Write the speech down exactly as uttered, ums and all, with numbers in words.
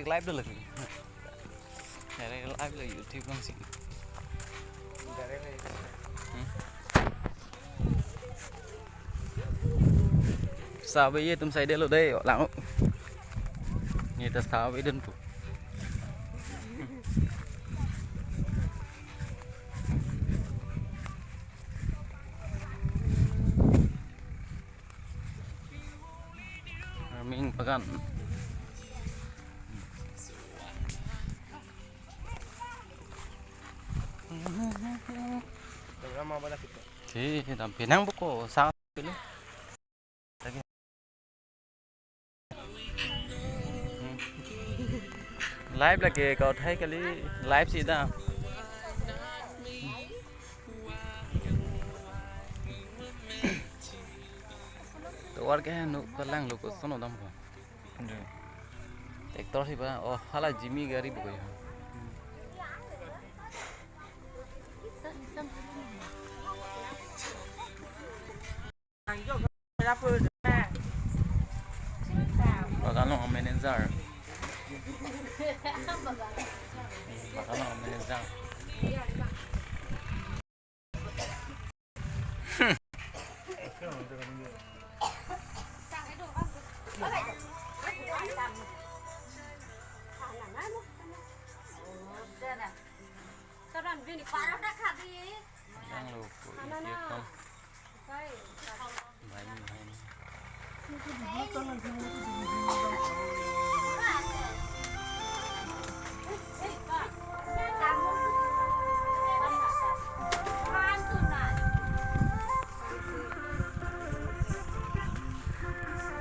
Live do lagi. Dari live lo YouTube lang si. Hmm. Sabi ye tum sai delo dei, lang. Ni ta sabi dun pu. Raming bagan. Oke, dam penang buko sa pilo. Lagi. Hmm. Live lagi kau thai kali live si da. Tovar ke nu kalang lo ko sono dam ko. Tractor si ba, oh, hala Jimmy gari bukai. Bagan lo manager. Bagan lo manager. Yang lo, ko isi akam. Baik, baik.